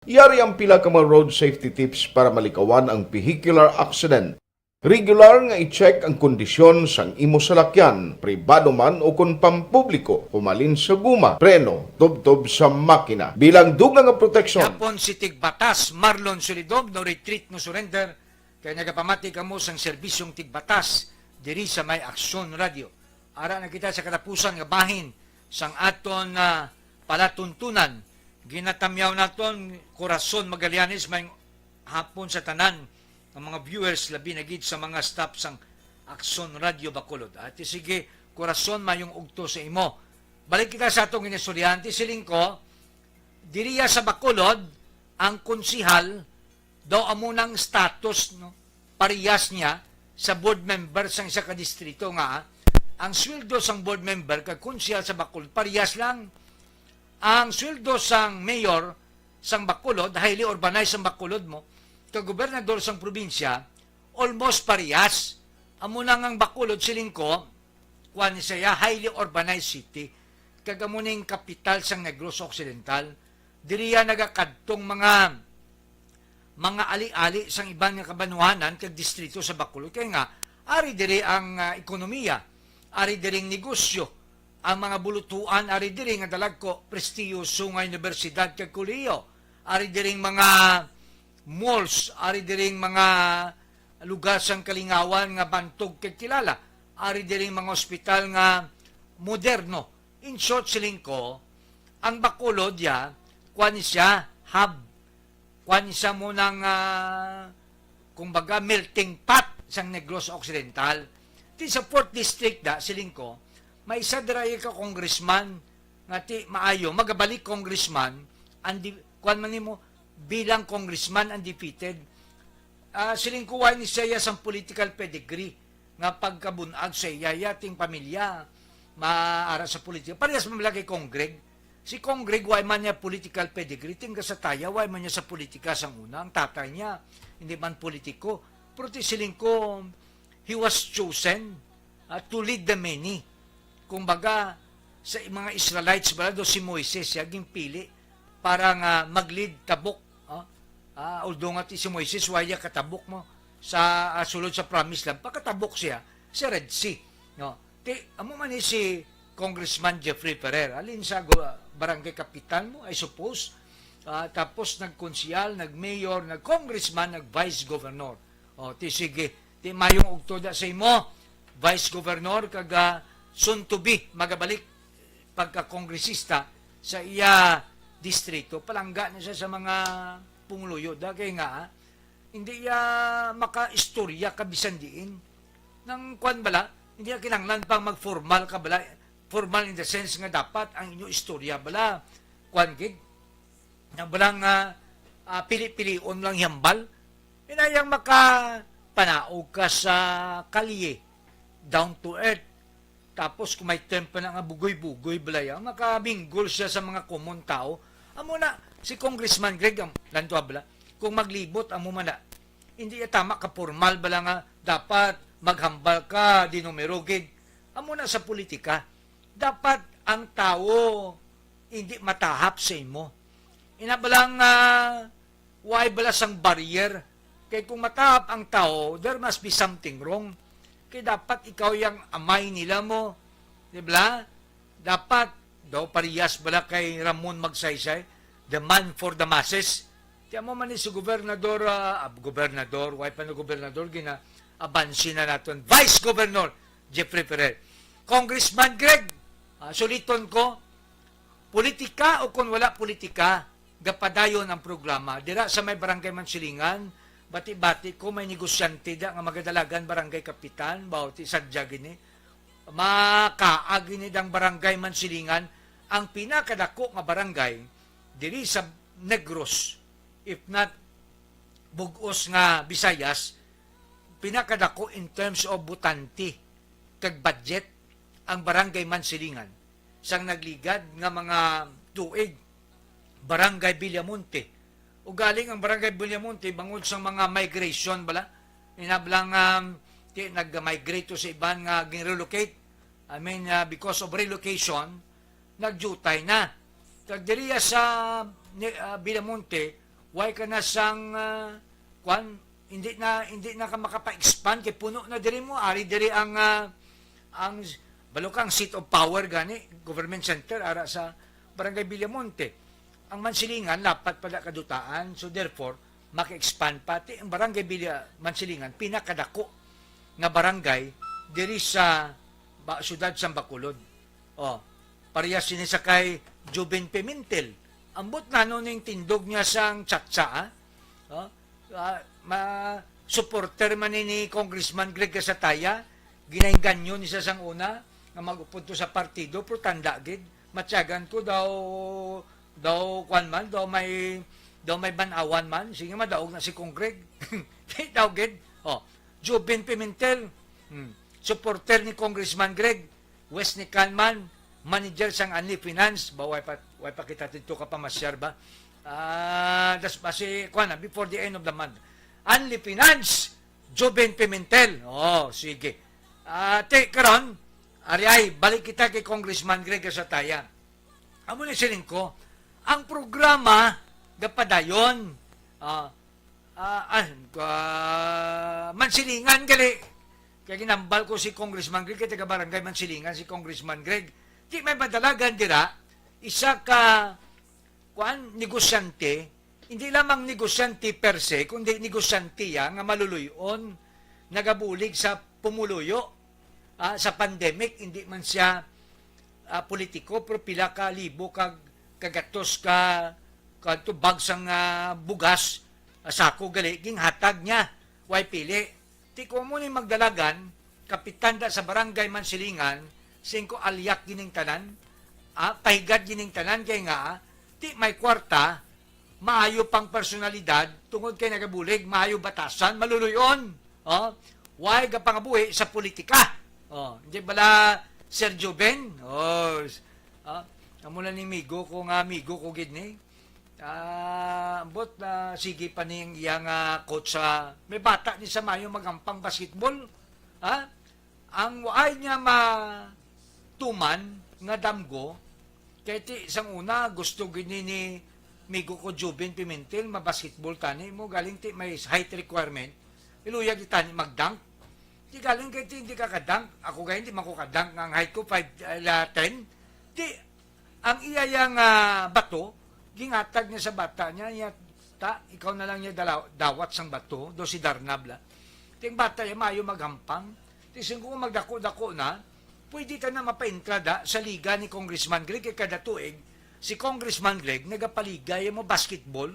Yari ang pila ka mga road safety tips para malikawan ang vehicular accident. Regular nga i-check ang kondisyon sang imo salakyan, pribado man o kon pampubliko, humalin sa guma, preno, tubtob sa makina, bilang dugang nga proteksyon. Yapon si Tigbatas Marlon Solidom, no retreat, no surrender, kay nagapamati kamo sang serbisyong Tigbatas diri sa may Aksyon Radio. Ara na kita sa katapusan nga bahin sang aton, ah, palatuntunan. Ginatamyaw naton, Corazon Magallanes, may hapon sa tanan nga mga viewers, labi na gid sa mga staff sang Aksyon Radio Bacolod. Ati sige, Corazon, mayong ugto sa imo. Balik kita sa atong inistoryahan. Ti siling ko, diriya sa Bacolod, ang konsihal daw amo nang status, no? Parehas niya sa board member sang isa ka distrito nga ang sweldo sang board member kag konsihal sa Bacolod parehas lang. Ang sweldo sang mayor sang Bacolod, highly urbanized ang Bacolod mo, kag gobernador sang probinsya, almost parehas. Amo na nga ang Bacolod, siling ko, kuan ni siya, highly urbanized city. Kag amo ning kapital sang Negros Occidental. Diriya nagakadtong mga, mga ali-ali sang iban nga kabanwahanan kag distrito sa Bacolod. Kay nga, ari diri ang, ah, ekonomiya, ari diri ang negosyo, ang mga bulutuan, ari diri nga dalagko, prestiyoso nga universidad kag kolehiyo, ari diri ang mga malls, ari diri ang mga lugar sang kalingawan nga bantog kag kilala, ari diri ang mga ospital nga moderno. In short, siling ko, ang Bacolod ya, kuan ni siya, hub. Kuan ni siya mo nang, ah, kumbaga, melting pot sang Negros Occidental. Ti sa fourth District da, siling ko, may isa dira ka congressman nga ti maayo, magabalik congressman, ang di, kuan man nimo, bilang congressman undefeated. Ah, siling ko, wala ni siya sang political pedigree nga pagkabunag sa iya, iya ting pamilya maara sa politika. Parehas man lang kay Cong Greg. Si Cong Greg, wala man niya political pedigree. Tingga sa taya, wala man niya sa politika sang una. Ang tatay niya, hindi man politiko. Pero ti siling ko, he was chosen, ah, to lead the many. Kumbaga, sa mga Israelites bala, do si Moises siya ginpili para nga mag-lead tabok, ah. Ah, although nga ti si Moises, wala iya katabok mo sa, ah, sulod sa promised land, pagkatabok siya sa Red Sea, no? Ti, amo man ni si Congressman Jeffrey Ferrer, alin sa go-, barangay kapitan mo, I suppose. Ah, tapos nagkonsehal, nagmayor, nagcongressman, nag-vice governor. O, ti sige, ti mayong ugto da sa imo, Vice Governor, kag, ah, soon to be, magabalik pagka-kongresista sa iya distrito. Palangga na siya sa mga pumuluyo. Da kay nga, ah, hindi iya makaistorya ka bisan diin. Nang kwan bala, hindi iya kinahanglan pang mag-formal ka bala. Formal in the sense nga dapat ang inyo istorya bala, kwan gid, na bala nga, ah, pili-pilion lang hambal. Inayang makapanaog ka sa kalye, down to earth. Tapos kung may term pa na nga bugoy-bugoy, balaya, makamingle siya sa mga common tao. Amo na, si Congressman Greg, ang lantua bala, kung maglibot, amo man na. Hindi ya tama ka formal bala nga dapat maghambal ka, di numero gid. Amo na sa politika. Dapat ang tawo hindi matahap sa imo. Ina bala nga, why bala sang barrier? Kay kung matahap ang tawo, there must be something wrong. Kay dapat ikaw yang amay nila mo, di ba? Dapat daw parehas bala kay Ramon Magsaysay, the man for the masses. Ti amo man ni si Gobernador, ah, ah, Gobernador, why pa na Gobernador, gina, abansi na naton. Vice Governor Jeffrey Ferrer. Congressman Greg, ah, suliton ko, politika o kung wala politika, gapadayon ang programa. Dira sa may Barangay Mansilingan, Bati-bati ko, may negosyante da nga magadalagan barangay kapitan, baw ti sadya gini. Makaag gini dang barangay Mansilingan, ang pinakadako nga barangay diri sa Negros, if not bug-os nga Visayas, pinakadako in terms of botante kag budget ang barangay Mansilingan sang nagligad nga mga tuig. Barangay Villamonte. Ugaling ang Barangay Villamonte, bangod sa mga migration bala, inablang, um, ti-, nag-migrate to sa iban nga gin-relocate. I mean, uh, because of relocation, nagjutay na. Kag diriya sa ni-, uh, Villamonte, way ka na sang, uh, kwan, hindi na, hindi na ka makapa-expand kay puno na diri mo. Ari diri ang, uh, ang, balo ka, ang seat of power gani, government center, ara sa Barangay Villamonte. Ang Mansilingan, lapat pa da kadutaan. So therefore, maka-expand pa. Ti ang Barangay Villa Mansilingan, pinakadako nga barangay diri sa ba, siyudad sang Bacolod. Oh, parehas sini sa kay Joven Pimentel. Ambot nano ning tindog niya sang tsatsa, ah? Oh, ah, ma, supporter man ni, ni Congressman Greg Casataya, ginaingganyo ni sa sang una nga mag-upod to sa partido, pero tanda gid, matyagan ko daw, daw kwan man, daw may, daw may banawan man. Sige, madaog na si Cong Greg. Di daw gid. Oh, Joven Pimentel, hmm, supporter ni Congressman Greg. Wes ni Kanman, manager sang Anli Finance, ba, way pa, way pa kita dito ka pamasyar ba? Ah, das, basi, kuwan na, before the end of the month. Anli Finance, Joven Pimentel. Oh, sige. Ah, te, karon, ari ay, balik kita kay Congressman Greg Casataya. Amo ni siling ko, ang programa gapadayon, ah, ah, ah, ah, Mansilingan gali. Kaya ginambal ko si Congressman Greg, kay taga Barangay Mansilingan si Congressman Greg. Di may madalagan dira, isa ka, kuan, negosyante, hindi lamang negosyante per se, kundi negosyante ya nga maluluy-on, nagabulig sa pumuluyo, ah, sa pandemic, hindi man siya, ah, politiko, pero pila ka libo kag kagatos ka, kadto bag sang, ah, bugas, ah, sako gali, ginghatag niya, way pili. Ti ko mo ni magdalagan, kapitan da sa barangay Mansilingan, singko alyak gining tanan, ah, pahigad gining tanan, kay nga, ti may kwarta, maayo pang personalidad, tungod kay nagabulig, maayo batasan, maluluy-on. Oh, way gapangabuhi sa politika. Oh, di bala, Sir Joven? Oh, s-, ah, amo na ni migo ko nga migo ko gid ni. Ah, ambot na sige pa ni ang iya nga coach sa may bata ni sa mayo magampang basketball. Ha? Ang waay niya matuman nga damgo, kay ti sang una gusto gid ni, ni migo ko Joven Pimentel, mabasketball tani mo, galing ti may height requirement, iluyag di tani magdunk. Di galing kay ti hindi ka kadunk, ako gani hindi man ko kadunk nga ang height ko five, ah, ten. Ti ang iya yang, ah, bato, gingatag niya sa bata niya, iya, "Ta, ikaw na lang niya dalaw-, dawat sang bato," do si Darnab la. Ting bata iya, maayo maghampang. Ti sing ko magdako-dako na, pwede ta na mapaintrada sa liga ni Congressman Greg, kay kada tuig, si Congressman Greg nagapaligay mo basketball.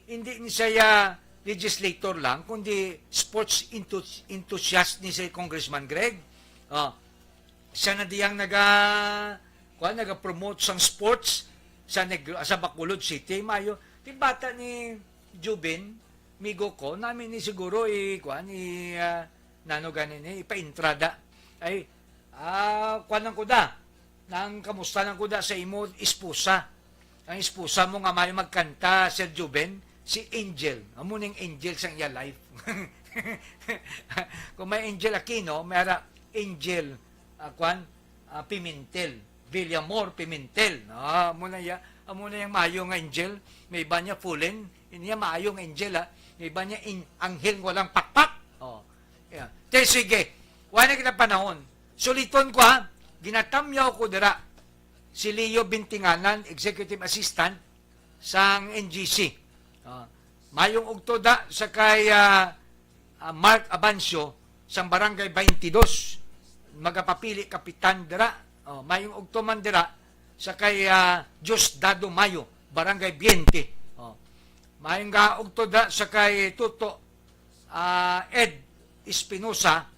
Hindi ni siya legislator lang, kundi sports enthu-, enthusiast ni si Congressman Greg. Oh, siya na diyang naga, kuwan, naga-promote sang sports sa Negro, sa Bacolod City. Maayo, ti bata ni Jubin, migo ko, nami ni siguro i, kuwan, i, ah, nano gani ni, ipaintrada. Ay, ah, kuwan lang ko da. Nang kamusta lang ko da sa imo esposa. Ang esposa mo nga may magkanta, Sir Juben, si Angel. Amo ning Angel sang iya life. Kung may Angel Aquino, may ara Angel, ah, kwan, ah, Pimentel. Villamor Pimentel. Ah, amo na iya, amo na yang maayo nga Angel. May iba niya Fulin, niya maayo nga Angel, ah. May iba niya in-, anghel nga walang pakpak. Oh. Yeah. Te, sige. Wala na kita panahon. Suliton ko, ha. Ginatamyaw ko dira si Leo Bintinganan, Executive Assistant sang N G C. Ah, mayong ugto da sa kay, ah, ah, Mark Abancio sang Barangay twenty-two. Magapapili kapitan dira. Oh, mayong ugto man dira sa kay, ah, Diosdado Mayo, Barangay twenty. Oh. Mayong ga ugto da sa kay Tuto ah, Ed Espinosa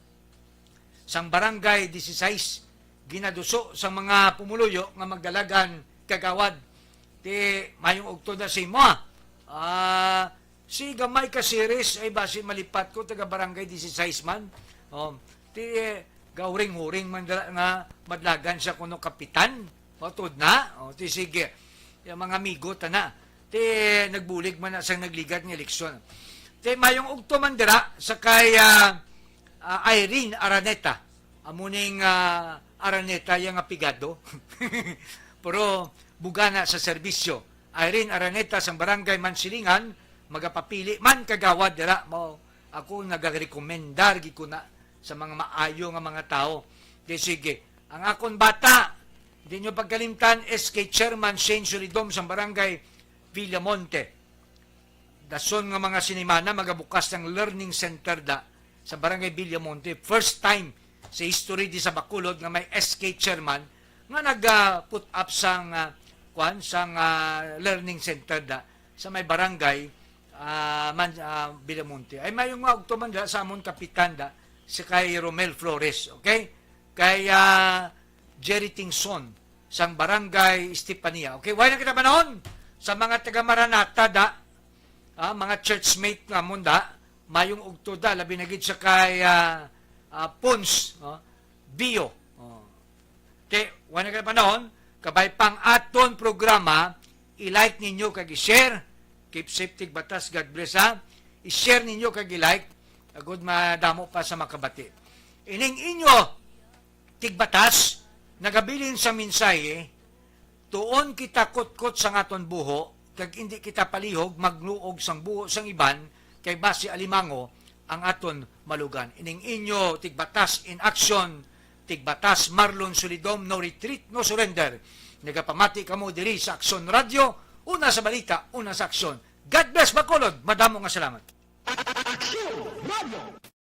sang Barangay Disisais, ginaduso sang mga pumuluyo nga magdalagan kagawad. Ti mayong ugto na sa imo, ah. Ah, si gamay ka series ay basi malipat ko, taga Barangay Disisais man. Oh, ti, eh, gauring-uring man dala nga madlagan siya kuno kapitan. O, tuod na. O, ti sige. Yung mga amigo, tana. Ti nagbulig man na sang nagligat nga eleksyon. Ti mayong ugto man dira sa kay, ah, ah, Irene Araneta. Amo ning, ah, Araneta yang apigado. Pero bugana sa serbisyo. Irene Araneta sang Barangay Mansilingan, magapapili man kagawad dira. Mao ako nagarekomendar gid ko na sa mga maayo nga mga tawo. Di sige, ang akon bata, di nyo pagkalimtan, S K Chairman Shane Solidom sang Barangay Villamonte. Dason nga mga sinimana, magabukas ng learning center da sa Barangay Villamonte. First time sa history di sa Bacolod nga may S K chairman nga nag, ah, put up sang, ah, kwan, sang, ah, learning center da sa may barangay, ah, man, ah, Villamonte. Ay, mayong ugto man da sa amon kapitan da, si kay Romel Flores, okay? Kay, ah, Jerry Tingson sang Barangay Estefania. Okay, wala na kita panahon sa mga taga Maranata da, ah, mga churchmate namon da, mayong ugto da, labi na gid sa kay, ah, ah, Pons, oh, Bio. Oh. Okay, wala na kita panahon, kabay pang aton programa, i-like ninyo kag i-share. Keep safe, Tigbatas, God bless, ha. I-share ninyo kag i-like, agud madamo pa sa makabati. Ining inyo Tigbatas nagabilin sa mensahe, tuon kita kutkot sang aton buho, kag indi kita palihog magluog sang buho sang iban, kay basi alimango ang aton malugan. Ining inyo Tigbatas in action, Tigbatas Marlon Solidom, no retreat, no surrender. Nagapamati kamo diri sa Aksyon Radio, una sa balita, una sa aksyon. God bless, Bacolod. Madamo nga salamat. Aksyon Radio.